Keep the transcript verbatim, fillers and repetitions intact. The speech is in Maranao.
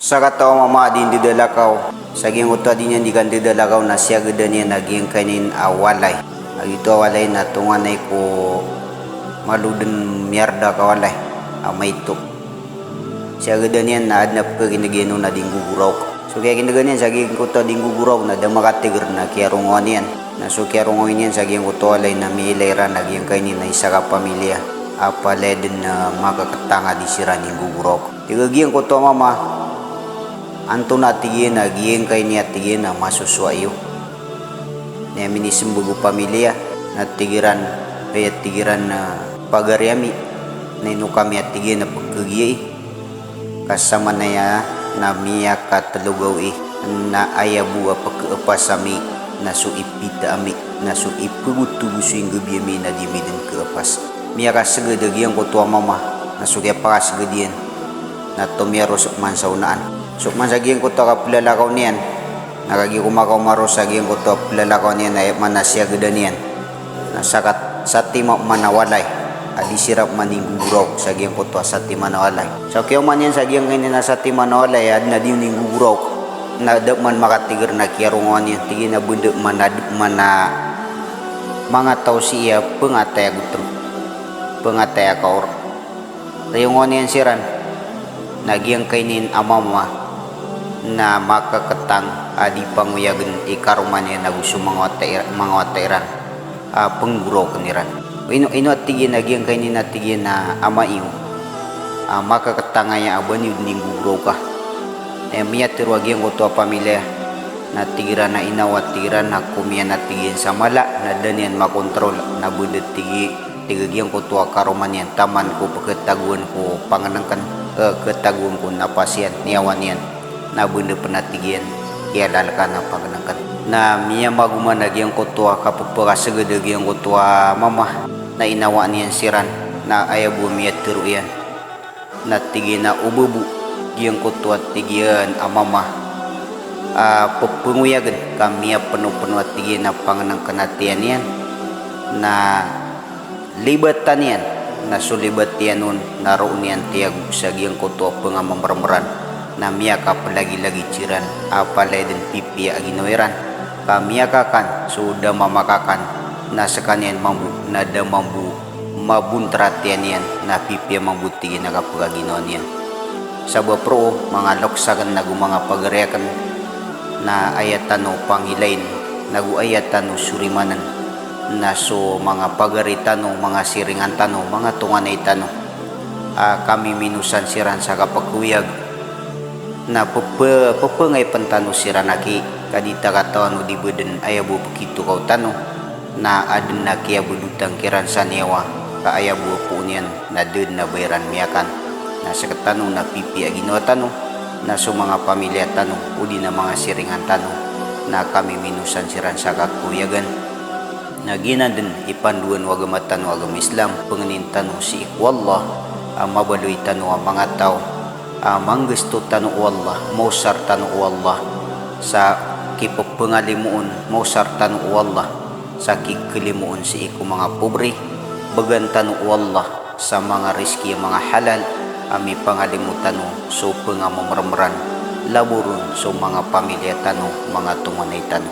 Sakataw a mama a di ndadalakaw. Sa giyangkoto a di niyan di kandadalakaw na siyagadan iyan a giyangkaini a walay. A giyoto a walay na tonganay ko malo dn miyarda ka walay a maito. Siyagadan iyan na adn a pkhakin'g iyan on a di nggogoraok. So kiyakin'gan iyan sa giyangkoto a di nggogoraok na da makatiger na kiyarongowan iyan. Na so kiyarongowi niyan sa giyangkoto a walay na miyailay iran a giyangkaini na isa ka pamilya a palaya dn a makaketang a di siran di nggogoraok. Tig a giyangkoto a mama, antonaa, tig iyan, a giyangkaini, a tig iyan, a masosowa iyo? Na minisembag o pamilya, na tig iran, aya tig iran, a pagari ami, na ino kami, a tig iyan, a pkhagiya i. Ka samanaya na miyakatlo gawii, na aya bo a pkhapas ami na so ipita ami, na so ipgoto bo so inggabi ami na di ami dn khapas. Miyakasgad a giyangkoto a mama, na so kiyapakasgad iyan na tomiyaro so pman sa onaan. So pman sa giyangkoto a kaplalakaw niyan, na kagiya ko makaoma roo sa giyangkoto a plalakaw niyan na aya pman a siyagadan iyan na sakat, satiman pman a walay a di siran pman di nggogoraok sa giyangkoto a satiman a walay. Sa kiyaoma niyan sa giyangkaini na satiman a walay a adn a di on di nggogoraok, na da pman makatiger na kiyarongowan iyan, tig iyan, a ba da pman a, da pman a manga taw sii a pngatay a gotm, pngatay a kaor. Riyaongowan iyan siran na giyangkaini a mama na makaketang a di pangoyagn i karoma niyan ago so manga wata ir-, manga wata iran a pnggoraokn iran. Ino, ino, a tig iyan, a giyangkaini, a tig iyan, a ama iyo a makaketang aya a ba niyo dn di nggogoraoka? Na miyatharo a giyangkoto a pamilya na tig iran a ina o, a tig iran, na komiyan, a tig iyan, sa mala na da niyan makontrol na ba da, tig i, tig a giyangkoto a karoma niyan taman ko pkhatagoan ko pangnngkn, e, khatagoan ko napas iyan, niyawa niyan, na ba da pn, a tig iyan, kiyalalkan a pangnngkn. Na miyamagoman a giyangkoto a kappakasgad a giyangkoto a mama na inawaan iyan siran na aya bo a miyatharo iyan na tig iyan a o ba bo giyangkoto a tig iyan a mama a pphangoyagn ka miyapnopno a tig iyan a pangnngkn a tiyan iyan na libatan iyan, na so libat iyan on na roo niyan tiyago sa giyangkoto a pngamamrmran na miyakaplagilagid siran a palaya dn pipiya a ginawa iran ka miyakakan so da mamakakan na skaniyan mambo na da mambo mabontar a tiyan iyan na pipiya mambo, tig iyan, a kapkaginawa niyan. Sabap roo, manga loks akn ago manga pagari akn, na aya tano pangilain ago aya tano sorimanen na so manga pagari tano, manga siringan tano, manga tonganay tano a kamiminosan siran sa kapkhaoyag na pp-, pphangaipn tano siran aki, ka di ta katawan o di ba dn aya bo a pkitokaw tano na adn a kiyabadotan kiran sa niyawa, ka aya bo a poon iyan na da dn a ba iran miyakan. Na sktano na pipiya a ginawa tano na so manga pamilya tano odi na manga siringan tano na kamiminosan siran sa kakhaoyagan. Na giyanan dn i pandoan o agama tano a agama Islam, pangnin tano sii ko Allah a mabaloy tano a manga taw a manggasto tano o Allah, maosar tano o Allah sa kipphangalimoon, maosar tano o Allah sa kikhalimoon sii ko manga pobre, bgan tano o Allah sa manga rizki a manga halal a mipangalimo tano so pngamamrmran, laboron so manga pamilya tano, manga tonganay tano.